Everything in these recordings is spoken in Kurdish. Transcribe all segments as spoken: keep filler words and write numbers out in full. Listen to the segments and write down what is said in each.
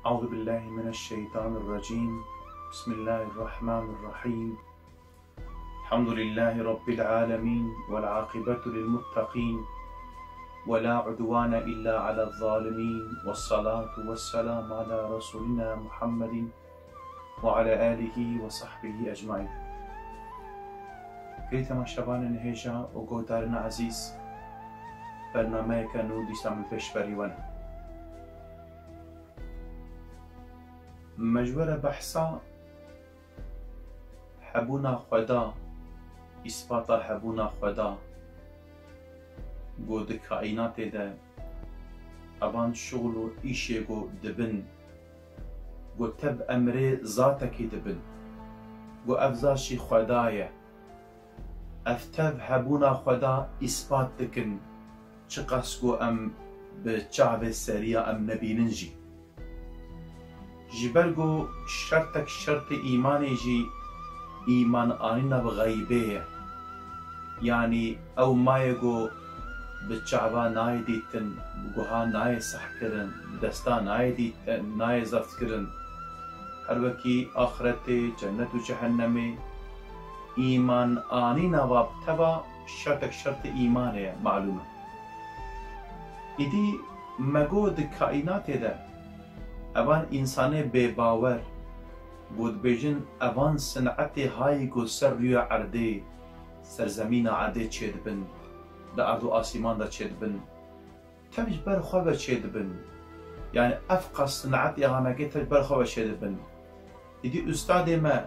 أعوذ بالله من الشيطان الرجيم. بسم الله الرحمن الرحيم. الحمد لله رب العالمين، والعاقبة للمتقين، ولا عدوان إلا على الظالمين، والصلاة والسلام على رسولنا محمد وعلى آله وصحبه أجمعين. Gelî temaşevanên hêja û guhdarên ezîz, bernameyeke nû dîsa min pêşberî we ne. Me ji we re behsa hebûna Xweda, îsbata hebûna Xweda, ku di kaînatê de evan şixul û îşê ku dibin, ku tev emrê zatekî dibin, ku ev zat jî Xweda ye. Ev tev hebûna Xweda îspat dikin, çiqas ku em bi çavê seriya em nebînin jî. Ji ber ku şertek şertê îmanê jî îman anîna bi xeybê ye. Yanî ew mayê ku bi çava nayê dîtin, bi guha nayê sehkirin, bi desta nayê dîtin, nayê zeftkirin. Her wekî axretê, cennet û cehennemê, îman anîna va bi teva şertek şertê îmanê ye, malûm e. Îdî me got di kaînatê de evan însanê bêbawer, ku dibêjin evan sinetê hayî ku ser rûya erdê, ser zemîna erdê çêdibin, di erd û asîman de çêdibin, tev ji ber xwe ve çêdibin. Yanî ev qas sinetê hanekê tev ji ber xwe ve çêdibin. Îdî ustadê me,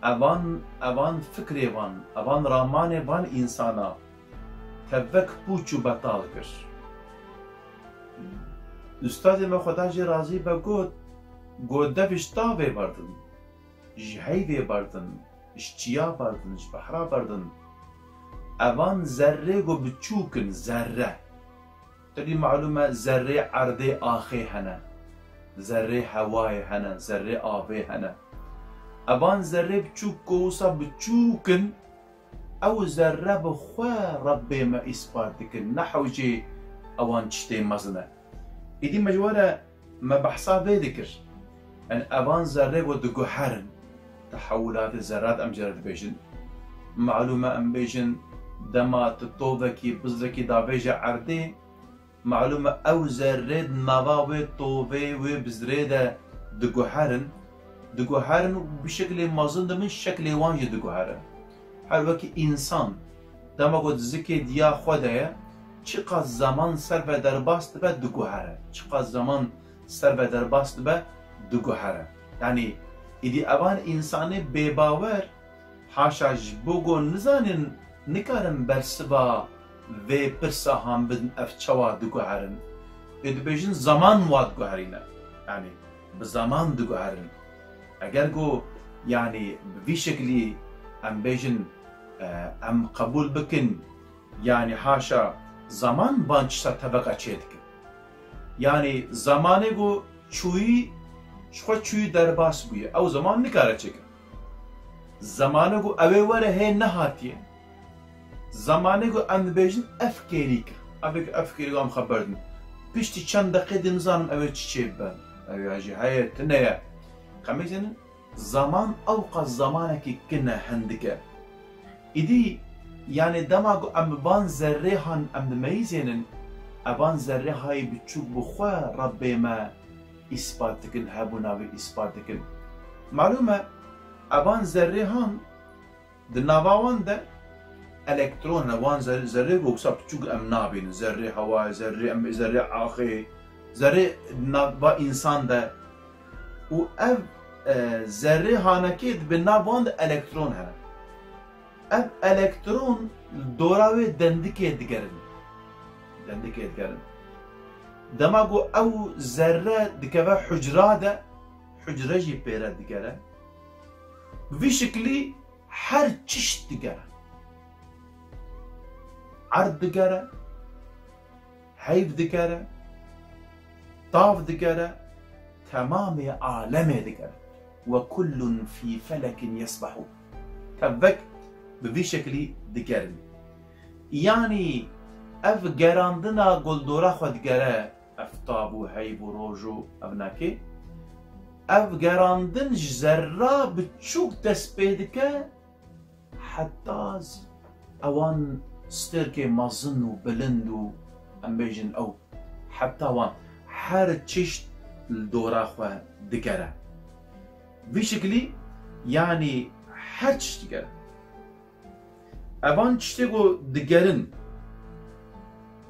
evan, evan fikrê van, evan ramanê van însana tevek pûç û betal kir. Ustadê me, Xweda jê razî be, got, got dev ji tavê berdin, ji heyvê berdin, ji çiya berdin, ji behra berdin. Evan zerrê ku biçûk in, zerre. Te dî malûm e, zerrê erdê axê hene, zerrê hewayê hene, zerrê avê hene. Evan zerrê biçûk ku wisa biçûk in, ew zerre bi xwe Rebbê me îspat dikin, ne hewcê ewan tiştê mezin e. Îdî me ji we re me behsa vê dikir. Yanî evan zerrê ku diguherin, tehewulatê zerrat em jê re dibêjin. Malûm e em bêjin dema tu tovekî, bizrekî davêje erdê, malûm e ew zerrê di nava wê tovê, wê bizrê de diguherin, diguherin û bi şeklê mezin dibin, şeklê wan jî diguhere. Her wekî însan, dema ku di zikê diya xwe de ye, çiqas zeman ser ve derbas dibe diguhere. Çiqas zeman ser ve derbas dibe diguhere. Yanî, îdî evan însanê bêbawer, haşa ji bo ku nizanin, nikarin bersiva vê pirsa han bidin, ev çawa diguherin? Ê dibêjin, zeman wa diguherîne. Yanî, bi zeman diguherin. Eger ku, yanî, bi vî şeklî em bêjin, e, em qebûl bikin, yanî, haşa, zeman van tişta teveka çêdikin. Yanî, zemanê ku çûyî, ji xwe çûyî derbas bûye, ew zeman nikare çêke. Zemanê ku ew ê were hê nehatiye. Zemanê ku em dibêjin ev kêlîk e. Ev ê ku ev kêlîk em xeber din. Piştî çend deqê dê nizanim ew ê çi çê bibe. Ew ya jî heye, tune ye. Qemîzin, zeman ewqas zemanekî kin e, hindik e. Îdî, yanî dema ku em van zerrê han em dimeyîzênin, evan zerrê hayî biçûk bi xwe Rebbê me îspat dikin, hebûna wê îspat dikin. Malûm e, evan zerrê han di nava wan de elektron hene, wan zer-, zerrê ku wisa biçûk em nabînin. Zerrê hewayê, zerrê em, zerrê axê, zerrê nava însan de. Û ev, e, zerrê hanekê di bin nav wan de elektron hene. Ev elektron li dora wê dendikê digerin. Dendikê digerin. Dema ku ew zerre dikeve hucra de, hucre jî pê re digere. Bi vî şiklî her çişt digere. Erd digere, heyv digere, tav digere, temamê alemê digere. Ve kullun fî felekin yesbehûn. Tevek bi vî şeklî digerin. Yanî ev gerandina ku li dora xwe digere, ev tav û heyv û roj û ev nakê, Ev gerandin ji zerra biçûk dest pê dike, heta z-, ewan stêrkê mezin û bilind û, em bêjin, ew, heta wan her çişt li dora xwe digere. Vî şiklî, yanî her çişt digere. Evan tiştê ku digerin,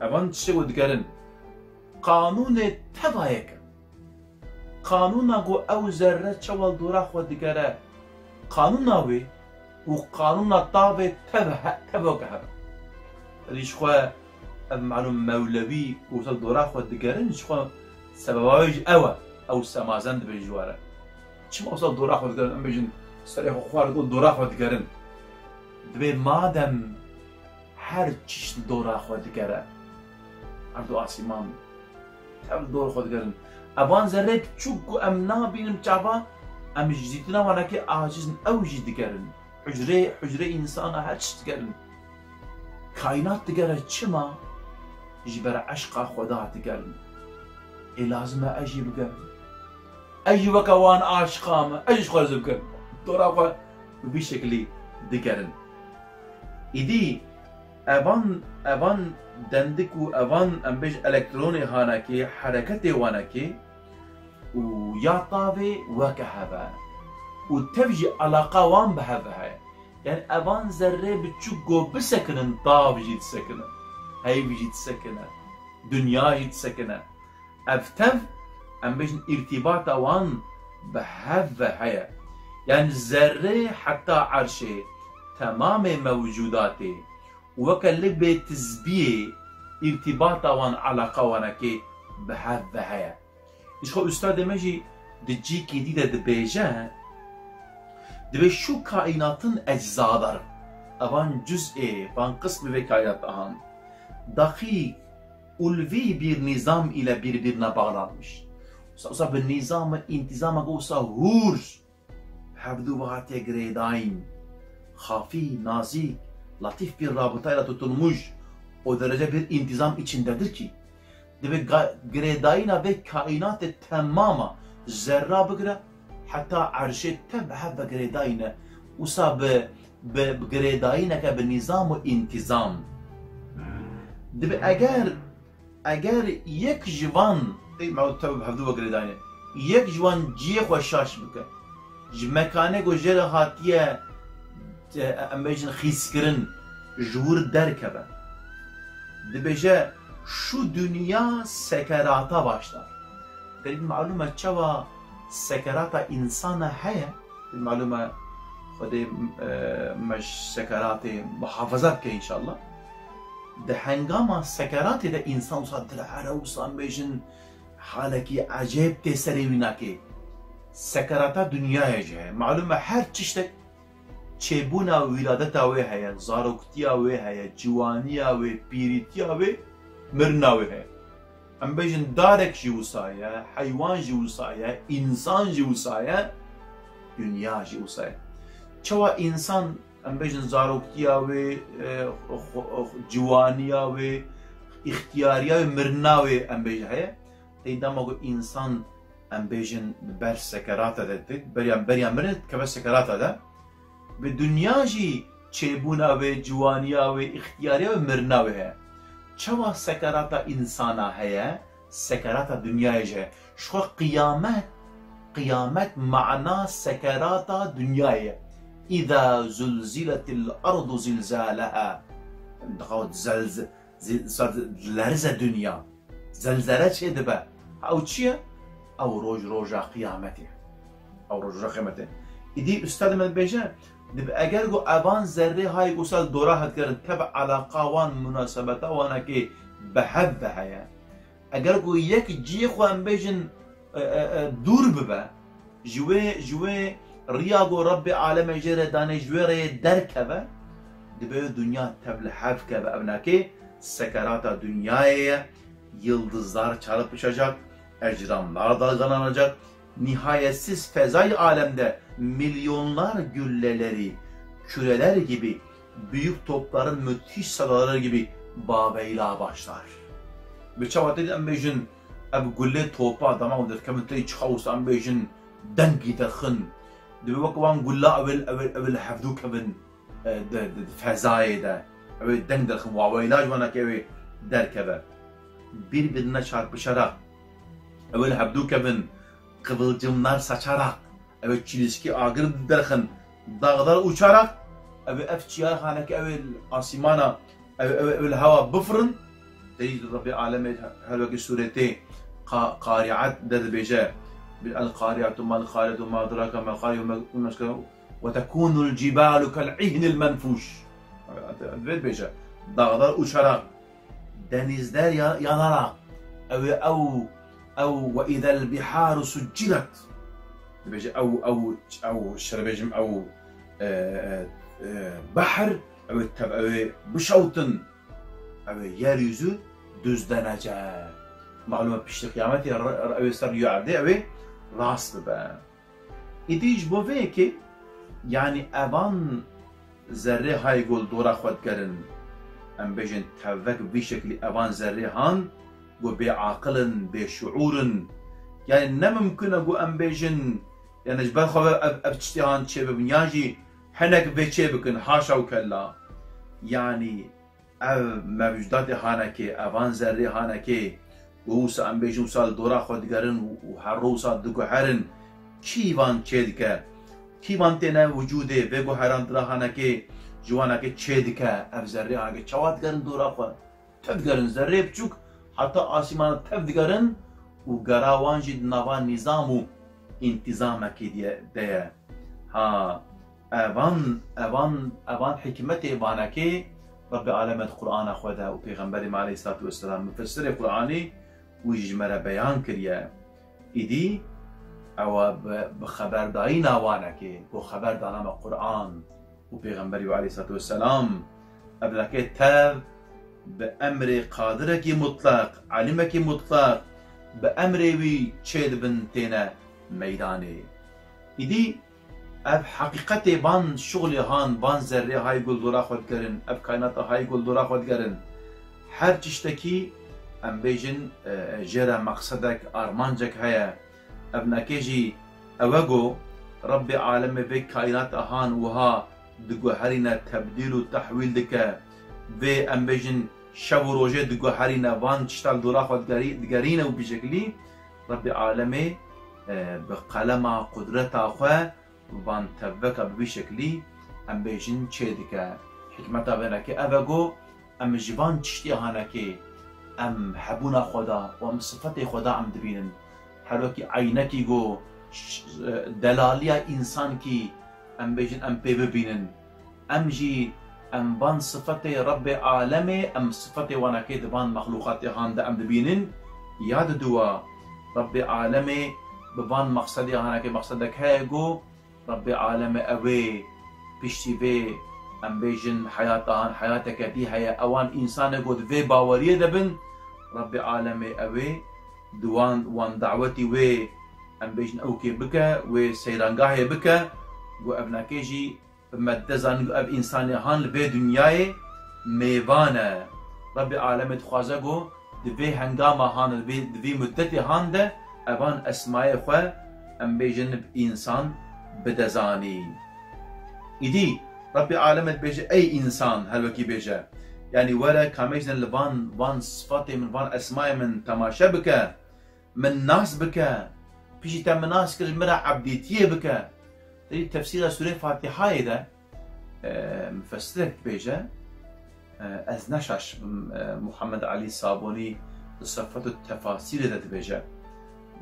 evan tiştê ku digerin, qanûnê teva yek e. Qanûna ku ew zerre çawa li dora xwe digere, qanûna wê û qanûna tavê tev he-, tev weke hev e. Êdî ji xwe ev malûm mewlewî û li dora xwe digerin, ji xwe sebeba wê jî ew e. Ew semazen dibê ji we re. Çima wisa dora xwe digerin? Em bêjin serê xwe xwar got dora xwe digerin. Dibê madem her çişt li dora xwe digere, erd û asîman tev li dor xwe digerin. Evan zerrê biçûk ku em nabînin çava, em ji dîtina wanekê aciz in, ew jî digerin. Hucrê, hucrê însana her çişt digerin. Kaînat digere çima? Ji ber eşqa Xweda digerin. Ê lazim e ez jî bigerim. Ez jî weke wan aşiqa me, ez jî ji xwe rêz bikim. Dora xwe bi vî şeklî digerin. Îdî evan, evan dendik û evan, em bêjin, elektronê hanekê, hereketê wanekê û ya tavê weke hev e û tev jî alaqa wan bi hev ve heye. Yani evan zerrê biçûk go bisekinin, tav jî disekine, heyv jî disekine, dinya jî disekine. Ev tev, em bêjin, îrtîbata wan bi hev ve heye. Yani zerrê heta erşê, temamê mewcûdatê û weke libê tizbiyê îrtîbata wan, alaqa wanekê bi hev ve heye. Ji xwe ustadê me jî di cîkî dî de dibêje, dibê şu kaînatın eczadar. Evan cüz'ê, van qismê vê kaînat ahan. Dakîk ulvî bir nizam ile birbirine bağlanmış. Wisa, wisa bi nîzam, întîzama ku wisa hûr hevdû ve hatiye girêdayîn. Xafî, nazîk, latîf bir rabıtayla tutulmuş, o derece bir întîzam içindedir ki, dibê ga-, girêdayîna vê kaînatê temama zerra bigire, heta erşê tev bi hev ve girêdayîne. Wisa bi, bi, bi girêdayîneke bi nîzam û întîzam. Dibê eger Eger yek ji van, ey, me tev bi hevdu ve girêdayîne, yek ji wan ciyê xwe şaş bike, ji mekanê ku jê re hatiye, e, em bêjin, xîskirin, ji wir derkeve, dibêje, şu dünya sekerata başlar. Te malûm e çawa sekerata însana heye? Malûm e, Xwedê, e, me ji sekeratê muhafaza bike înşallah. Di hengama sekeratê de însan wisa dilhere, wisa em bêjin halekî ecêb tê serê wî nakê. Sekerata dinyayê jî heye. Malûm e her tiştek çêbûna wîladeta wê heye, zaroktiya wê heye, ciwaniya wê, pîrîtiya wê, mirina wê heye. Em bêjin darek jî wisa ye, heywan jî wisa ye, însan jî wisa ye, dinya jî wisa ye. Çawa însan, em bêjin zaroktiya wê, e, xwe, xwe, ciwaniya wê, îxtiyariya wê, mirina wê, em bêjin heye. Tey dema ku însan, em bêjin, bi ber sekerata de, beriya, beriya mirinê dikeve sekerata de, bi dinya jî çêbûna wê, ciwaniya wê, îxtiyariya wê, mirina wê heye. Çawa sekerata însana heye, sekerata dinyayê jî heye. Ji xwe qiyamet, qiyamet mana sekerata dinyayê ye. Îza zulziletil ardu zilzaleha. Dixwat zelz-, zil-, sa-, lerze dinya. Zelzele çê dibe. Ew çi ye? Ew roj roja qiyametê. Ew roj roja qiyametê. Îdî ustadê me dibêje, dib-, eger ku evan zerrê hay ku sal dora hevdigerin, tev alaqa wan, munasebeta wanekê bi hev ve heye. Eger ku yek ciyê xwe em bêjin, e, e, e, dûr bibe, ji wê, ji wê riya ku Rebbê alemê jê re danê, ji wê reyê derkeve, dibê dinya tev li hev keve. Ev nakê sekerata dinyayê ye. Yıldızlar çarpışacak, ecramlar dalgalanacak. Nihayetsiz fezay alemde milyonlar gülleleri, küreler gibi, büyük topların müthiş sadaları gibi baveyla başlar. Bi çawa tê em bêjin, ev gulê topa dema û derkevin tê çiqa wisa em bêjin, dengî derxin. Dibe wek wan gula ew ê, ew ê, ew ê li hevdû kevin, e, di, di, di fezayê de. Ew ê deng derxin, waweyla ji wana ke ew ê derkeve. Birbirine çarpışarak, ew ê li hevdû kevin, kıvılcımlar saçarak, ew ê çilîskî agir derxin, dağlar uçarak, ew ê ev çiya haneke ew ê li asîmana, ew, ew, ew li hewa bifirin. Teyî Rebbê alemê her wekî sûretê Qa-, Qari'at de dibêje, القارعة ما القارعة وما أدراك ما القارعة وما، وتكون الجبال كالعهن المنفوش. Vê dibêje, dağlar uçarak, denizler ya-, yanarak, ew, ew, ew, وإذا البحار سجرت. Dibêje, ew, ew, ew, şeribêjim, ew, e, e, e, behr, ew, tev, ew, bişewtin, ew, yeryüzü düzlenecek. Malum e, piştî qiyametê re-, re-, ew, ser rûyê erdê, ew, rast bibe. Îdî ji bo vê yekê, yanî evan zerrê hay go li dora xwe digerin. Em bêjin tevek vî şeklî evan zerrê han go bêaqil in, bêşuûr in. Yanî ne mimkun e go em bêjin, yanî ji ber xwe ve ev, ev tiştê han çêbibin, yan jî hinek vê çêbikin, haşa û kella. Yanî ev mevcudatê hanekê, evan zerrê hanekê, û wisa em bêjin wisa li dora xwe digerin û, û her roj wisa diguherin, kî van çêdike? Kî van têne wicûdê vê guherandina hanekê, ji wanekê çêdike? Ev zerrê hanekê çawa digerin dora xwe? Tev digerin, zerrê biçûk heta asîmana tev digerin û gera wan jî di nava nîzam û întîzamekê diye, de ye. Ha, evan, evan, evan hikmetê vanekê Rebbê alemê di Qur'ana xwe de û Pêxemberê me aleyhissalatu vesselam, mufessirê Qur'anê, wî jî ji me re beyan kiriye. Îdî ewa bi, bi xeberdayîna wanekê, ku xeber dana me Qur'an û Pêxemberî we aleyhissalatu vesselam, ev neke tev bi emrê qadirekî mutleq, alimekî mutleq, bi emrê wî çêdibin têne meydanê. Îdî ev heqîqetê van şixulê han, van zerrê hay gul dora xwe digerin, ev kaynata hay gul dora xwe digerin. Her tiştekî, em bêjin, e, jê re meqsedek, armancek heye. Ev neke jî ew e ku Rebbê alemê vê kaynata han wiha diguherîne, tebdîl û tehwîl dike. Vê, em bêjin, şev û rojê diguherîne, van tişta li dora xwe digerî-, digerîne û bi şeklî Rebbê alemê, e, bi qelema qudreta xwe van tevveka bi vî şeklî, em bêjin, çêdike. Hikmeta vê neke ev e ku em ji van tiştê hanekê em hebûna xwe da û em sifetê xwe da em dibînin. Her wekî eynekî ku ş-, delaliya însankî, em bêjin, em pê bibînin. Em jî em van sifetê Rebbê alemê, em sifetê wanekê di van mexlûqatê han de em dibînin. Ya diduwa, Rebbê alemê bi van mexsedê hanekê mexsedek heye ku Rebbê alemê ew ê piştî vê, em bêjin, heyata han heyateke dî heye. Ewan însanê ku di vê baweriyê de bin, Rebbê alemê ew ê di wan, wan dawetî wê, em bêjin, ewkê bike, wê seyrangahê bike, ku ev neke jî bi me dide zanin ku ev însanê han li vê dinyayê mêvan e. Rebbê alemê dixwaze ku di vê hengama han, di vê, di vê muddetê han de evan esmayê xwe, em bêjin, bi însan bide zanî. Îdî Rebbê alemê dibêje, ey însan, her wekî bêje, yanî were kamêjin li van, van sifatê min, van esmayê min temaşe bike. Min nas bike. Piştî te min nas kir, ji min re ebdîtiyê bike. Di tefsîra Sûrê Fatîhayê de, e, mufessirek dibêje, e, ez ne şaş bim, e, Muhammed Elî Sabûnî di Sefwetut Tefasîrê de dibêje.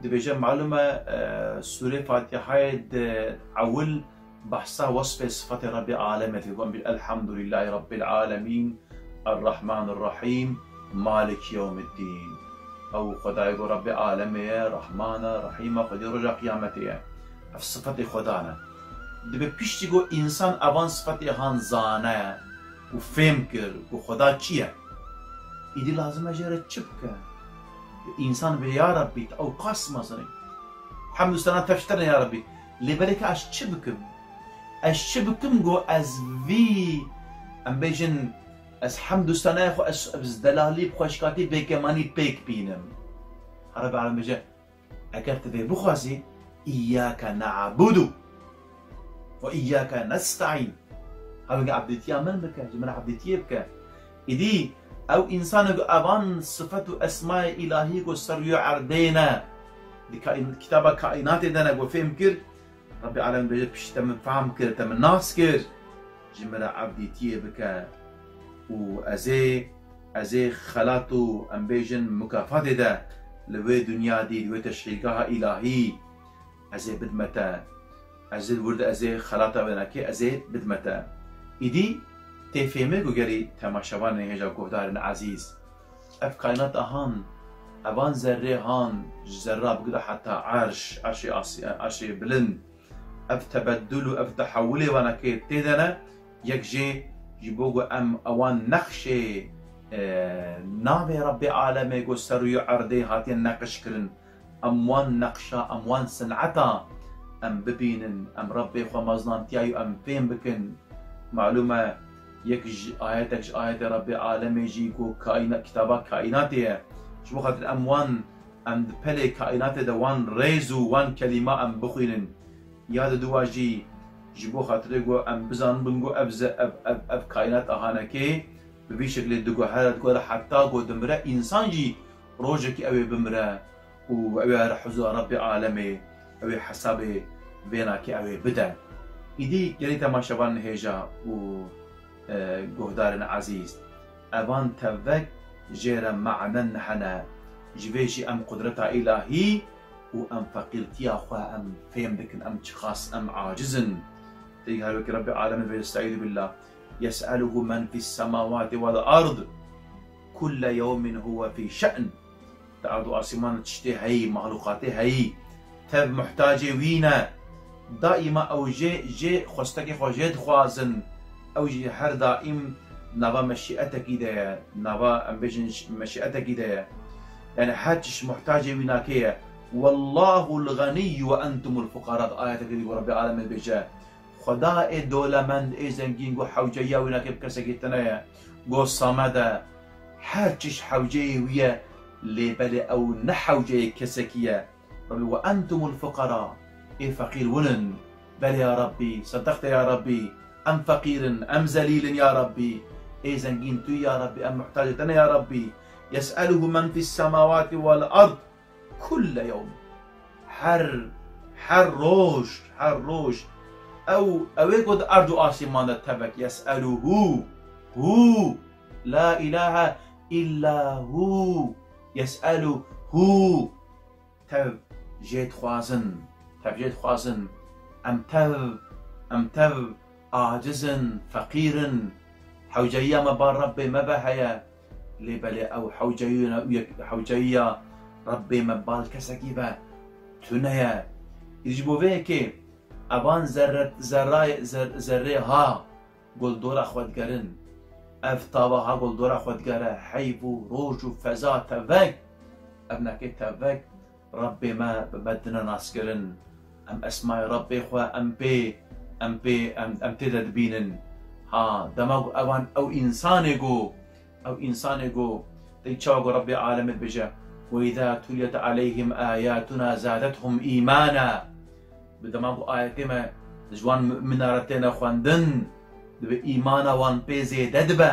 Dibêje, malûm e, e, Sûrê Fatîhayê di ewil behsa wesfê sifatê Rebbê alemê dike. Got, Elhamdulîllahî Rebbîl Alemîn, Errehmanirrehîm, Maliki Yewmiddîn. Ew Xwedayê ku Rebbê alemê ye, Rehman e, Rehîm e, Xwedê roja qiyametê ye. Ev sifetê Xweda ne. Dibe piştî ku însan evan sifetê han zane û fêm kir ku Xweda çi ye, îdî lazim e jê re çi bike? Însan bê, ya Rebbî, tu ew qas mezin î. Hemd û sena tev ji te re ya Rebbî. Lê belê ke ez çi bikim? Ez çi bikim ku ez vî, em bêjin, ez hemd û senaya xwe, ez, ez delalî, xweşkatî, bêkemanî pêk bînim? Rebbê alem bêje, eger tu vê bixwazî, Îyyâke ne'budu ve îyyâke nesta'în. Hewlgê ebdîtiya min bike, ji min ebdîtiyê bike. Îdî ew însanê ku evan sifet û esmayê îlahî ku ser rûyê erdê ne, di kaîn-, kitaba kaînatê de ne ku fêm kir, Rebbê Alem bêje piştî te min fehm kir, te min nas kir, ji min re ebdîtiyê bike û ez ê, ez ê xelat û em bêjin mukafatê de li wê dinya dî, li wê teşhîrgeha îlahî ez ê bidme te. Ez ê li wir de ez ê xelata wê nekê, ez ê bidme te. Îdî tê fêmê ku gelî temaşevanên hêja guhdarên ezîz. Ev kaînata han, evan zerrê han, ji zerra bigire heta erş, erşê asî-, erşê bilind. Ev tebeddul û ev tehewulê vanekê tê de ne, yek jê ji bo ku em ewan nexşê, e, navê Rebbê Alemê ku ser rûyê erdê hatiye neqişkirin, em wan neqşa, em wan sineta em bibînin, em Rebbê xwe mezinantiya û em fêm bikin. Malûm e, yek ji ayetek ji ayetê Rebbê Alemê jî ku kaîna-, kitaba kaînatê ye. Ji bo xatir em wan, em di pelê kaînatê de wan rêz û wan kelîma em bixwînin. Ya di dû wa jî ji bo xatirê ku em bizanibin ku ev ze-, ev, ev, ev kaînat ahanekê bi vî şeklê diguhere, diguhere heta ku dimire, însan jî rojekî ew ê bimire û ew ê here huzura Rebbê Alemê, ew ê hesabê vênakê ew ê bide. Îdî gelî temaşevanên hêja û, e, guhdarên ezîz, evan tevek jê re manen hene. Ji vê jî em qudreta îlahî û em feqîrtiya xwe em fêm dikin, em çiqas em aciz in. Tê her wekî Rebbê Alemê dibêje, Estaizu billah, Yes'eluhu men fis semawati vel ard, kulle yewmin huve fî şe'n. Di erd û asîman de tiştê heyî, mexlûqatê heyî, tev muhtacê wî ne. Daîma ew jê, jê xwestekê xwe jê dixwazin. Ew jî her daîm nava meşîetekî de ye, nava, em bêjin, ş-, meşîetekî de ye. Yani her tişt muhtacê wî nakê ye. Wallahul ganiyyû ve entumul fuqara, di ayetekê dî ku Rebbê Alemê dibêje, Xweda ê dolemend, ê zengîn, ku hewceyiya wî nakê bi kesekî tune ye. Go Samed e, her çiş hewceyê wî ye, lê belê ew ne hewceyê kesekî ye. Rebbî, "Ve entumul fuqara", ê feqîr win in. Belê ya Rebbî, sedexte ya Rebbî, em feqîr in, em zelîl in ya Rebbî. Ê zengîn tu ya Rebbî, em muhtacê te ne ya Rebbî. "Yes'eluhu men fis semawati vel ard." Kulle yewm. Her, her roj, her roj. Ew, ew ê ku di erd û asîman de tevek, yes'eluhu. Hu. La ilahe illa hu. Yes'eluhu. Tev jê dixwazin. Tev jê dixwazin. Em tev, em tev aciz in, feqîr in. Hewceyiya me bal Rebbê me ve heye. Lê belê ew hewceyiya, hewceyiya Rebbê me bal kesekî ve tune ye. Îdî ji bo vê yekê evan zerre-, zerray-, zer-, zerrê ha goldora xwe digerin. Ev tava ha goldora xwe digere, heyv û roj û feza tevek. Ev nekê tevek Rebbê me bi me dine naskirin. Em esmayê Rebbê xwe em pê, em pê, em, em tê de dibînin. Ha, dema ku evan ew însanê ku, ew însanê ku, tê çawa ku Rebbê alemê dibêje, "Ve îza tuliyet aleyhim ayatuna zadethum îmana." Bi dema ku ayetê me ji wan mu'mina re têne xwendin, dibe îmana wan pê zêde dibe.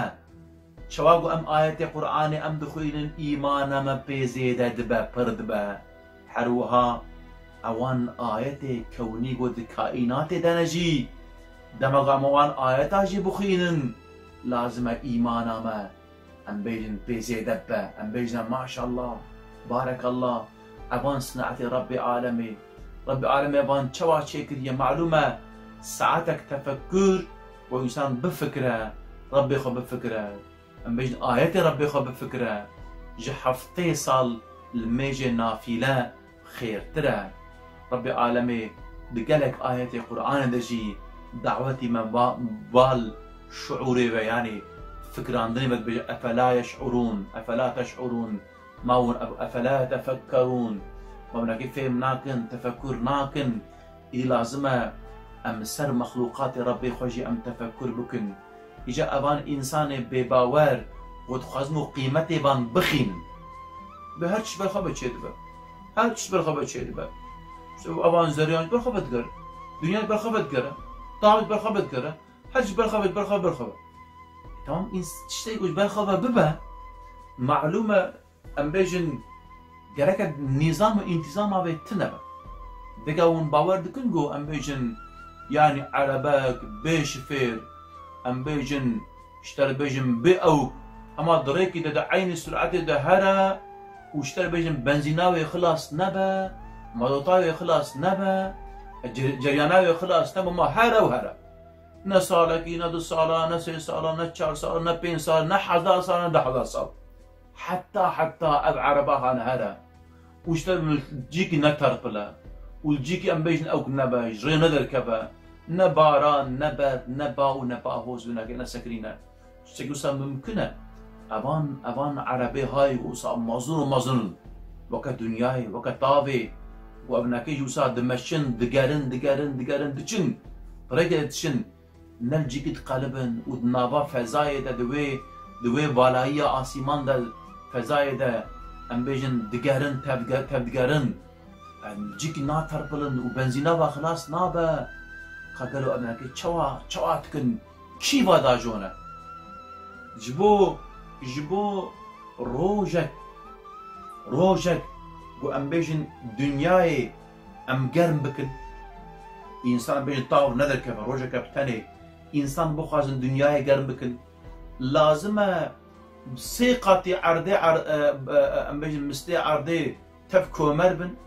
Çawa ku em ayetê Qur'anê em dixwînin, îmana me pê zêde dibe, pir dibe. Her wiha ewan ayetê kewnî ku di kaînatê de ne jî, dema ku em wan ayeta jî bixwînin, lazim e îmana me, em bêjin, pê zêde bibe. Em bêjin, "Maşallah, barekallah." Evan sinetê Rebbê alemê. Rebbê alemê evan çawa çêkiriye? Malûm e, saetek tefekkur bo însan bifikire, Rebbê xwe bifikire. Em bêjin ayetê Rebbê xwe bifikire, ji heftê sal limêjê nafîle xêrtir e. Rebbê alemê di gelek ayetê Qur'anê de jî dawetî me ba-, bal şuûrê ve, yanî fikirandinê ve dibêje, "Efela yeş'urûn, efela teş'urûn." Ma hûn ev-, efela yetefekkerûn? Ma hûn nekî fêm nakin, tefekkur nakin? Îdî lazim e em li ser mexlûqatê Rebbê xwe jî em tefekkur bikin. Îca evan însanê bêbawer, ku dixwazin û qîmetê van bixîn. Bi her tişt ber xwe ve çêdibe. Her tişt ber xwe ve çêdibe. Evan zeriyan ji ber xwe vedigere. Dinya ji ber xwe vedigere. Tav ji ber xwe vedigere. Her ji ber xwe ve, ji ber xwe ve, ji ber xwe ve. Tamam, ins-, tiştekî ku ji ber xwe ve bibe, malûm e, em bêjin, gereke nîzam û întîzama vê tune be. Vêga hûn bawer dikin ku em bêjin, yanî erebek bê şifêr, em bêjin, ji te re bêjin bê ewk, hema di rêkê de di eynî suretê de here û ji te re bêjin benzîna wê xilas nebe, mazota wê xilas nebe, ce-, ceryana wê xilas nebe, ma here û here. Ne salekî, ne du sala, ne sê sala, ne çar sala, ne pênc sal, ne hezar sal, ne deh hezar sal. Heta, heta ev ereba hane here. Û ji te li cîkî neterpile. Û li cîkî em bêjin ewk nebe, ji rê nederkeve. Ne baran, ne berf, ne ba û ne bahoz wî nake, ne sekinîne. Tiştekî wisa mimkin e. Evan, evan erebê hay wisa mezin û mezin in. Weke dinyayê, weke tavê. Û ev nake jî wisa dimeşin, digerin, digerin, digerin, diçin. Rêkê diçin. Ne li cîkî diqelibin û di nava fezayê de, di wê, di wê valayiya asîman de, fezayê de, em bêjin digerin, tevge-, tevdigerin. Em cîkî naterpilin û benzîna ve xilas nabe. Ka gelo em nake çawa, çawa dikin? Kî va dajone? Ji bo, ji bo rojek, rojek ku em bêjin dinyayê em germ bikin, însan bêjin tav nederkeve, rojeke bi tenê, însan bixwazin dinyayê germ bikin, lazim e sê qatî erdê, er-, e, e, e, em bêjin mistê erdê tev komer bin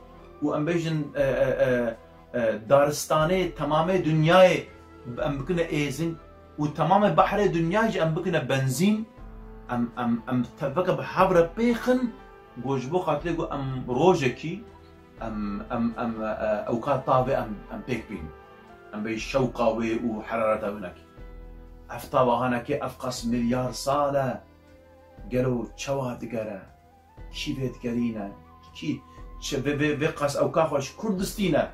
û em bêjin, e, e, e, e, daristanê temamê dinyayê em bikine êzing û temamê behrê dinyayê jî em bikine benzîn, em, em, em teveke bi hev re pêxin, ku ji bo xatirê ku em rojekî em, em, em, e, ewka tavê em, em pêk bînin. Em bê şewqa wê û herareta wê nekî. Ev tava hanekê ev qas milyar sal e. Gelo çawa digere? Kî vê digerîne? Kî çi vê, vê, vê qas ewka xwe ji kur distîne?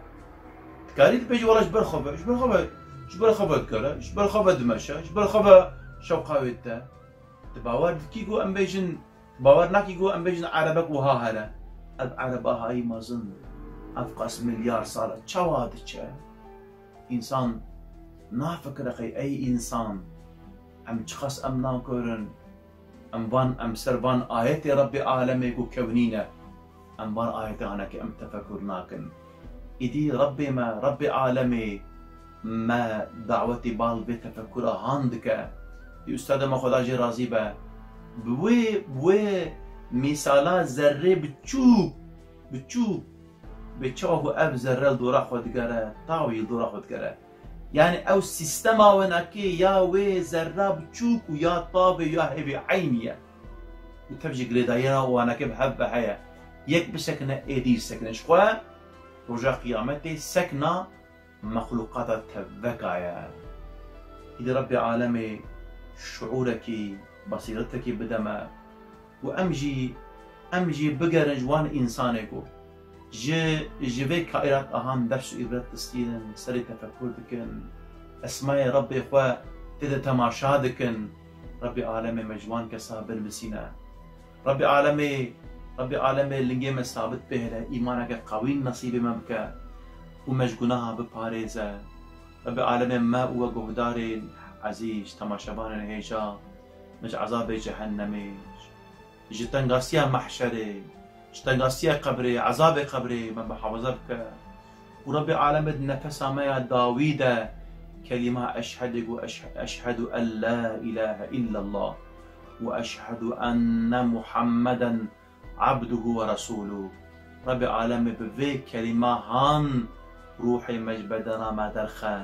Dikarî dibêjî, wela ji ber xwe ve, ji ber xwe ve, ji ber xwe ve digere, ji ber xwe ve dimeşe, ji ber xwe ve şewqa wê dide. Tu bawer dikî ku em bêjin, bawer nakî ku em bêjin erebek wiha here. Ev ereba hayî mezin, ev qas milyar sal e. Çawa diçe? Însan nafikire xey, ey însan, em çiqas em nakorin, em van, em ser van ayetê Rebbê alemê ku kewnî ne, em van ayetê hanekê em tefekur nakin. Îdî Rebbê me, Rebbê alemê me dawetê bal vê tefekura han dike. Dî ustadê me, Xweda jê razî be, bi wê, bi wê mîsala zerrê biçûk, biçûk, bê çawa ku ev zerre li dora xwe digere, tawî li dora xwe digere. Yanî ew sîstema wenakê ya wê zerra biçûk û ya tavê ya hêvê eynî ye. Û tev jî girêdayîna wanakê bi hev ve heye. Yek bisekine, êdî sekine. Ji xwe roja qiyametê sekna mexlûqata tevveka ye. Îdî Rebbê alemê şuûrekî, basîretekî bide me. Û em jî, em jî bigerin ji wan însanê ku ji, ji vê kaînat ahan ders û îbret distînin, serê tefekur dikin, esmayê Rebbê xwe tê de temaşa dikin, Rebbê alemê me ji wan kesa binivîsîne. Rebbê alemê, Rebbê alemê lingê me sabit bihêle, îmaneke qewî nesîbê me bike û me ji gunaha biparêze. Rebbê alemê me û we guhdarên ezîz, temaşevanên hêja, me ji ezabê cehennemê, ji tengasiya mehşerê, ji tengasiya qebrê, ezabê qebrê me muhafaza bike. Û Rebbê alemê di nefesa me ya dawî de kelîma eşhedê ku eş-, eşhedu en la ilahe illallah û eşhedu enne Muhammeden abduhu ve resûlû. Rebbê alemê bi vê kelîma han ruhê me ji bedena me derxe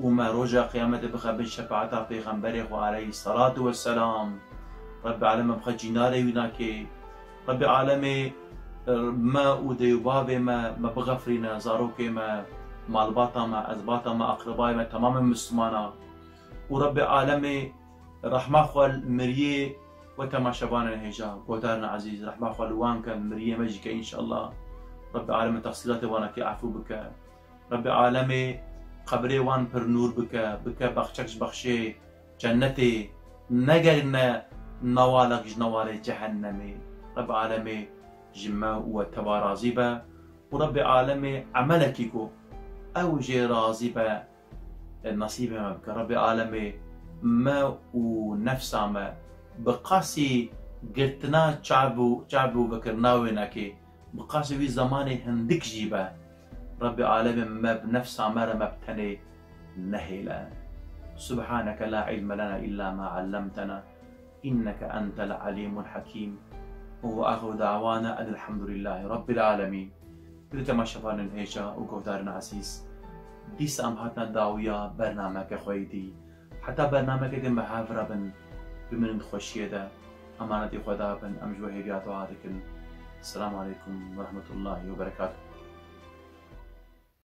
û me roja qiyametê bixe bin şefaeta Pêxemberê xwe aleyhî selatu we selam. Rebbê alemê bixe cînarê wî nakê. Rebbê alemê, e, me û dê û bavê me, me bixefirîne, zarokê me, malbata me, ezbata me, aqrebayê me, temamê Mislimana. Û Rebbê alemê rehma xwe li miriyê we temaşevanên hêja, guhdarên ezîz, rehma xwe li wan ke, li miriyê me jî ke înşallah. Rebbê alemê texsîratê wan ke efû bike. Rebbê alemê qebrê wan pir nûr bike, bike bexçek ji bexçê cennetê, negerine newalek ji newalê cehennemê. Rebbê alemê ji me û we teva razî be. û Rebbê Alemê emelekî ku ew jê razî be, e, nesîbê me bike. Rebbê Alemê me û nefsa me bi qasî girtina çav û, çav û vekirina wê nekê, bi qasî wî zemanê hindik jî be. Rebbê Alemê me bi nefsa me re me bi tenê nehêle. Subhaneke la ilme lena illa ma allamtena. إنك أنت العليم الحكيم. وآخر دعوانا أن الحمد لله رب العالمين. Gelî temaşevanên hêja û guhdarên ezîz, dîsa em hatina dawiya bernameke xwe yê dî. Heta bernameke din me hev re bin, bimînin di xweşiyê de. Emanetî Xweda bin, em ji we hêviya dua dikin. Selamu aleykum ve rahmetullahi ve berekatuhu.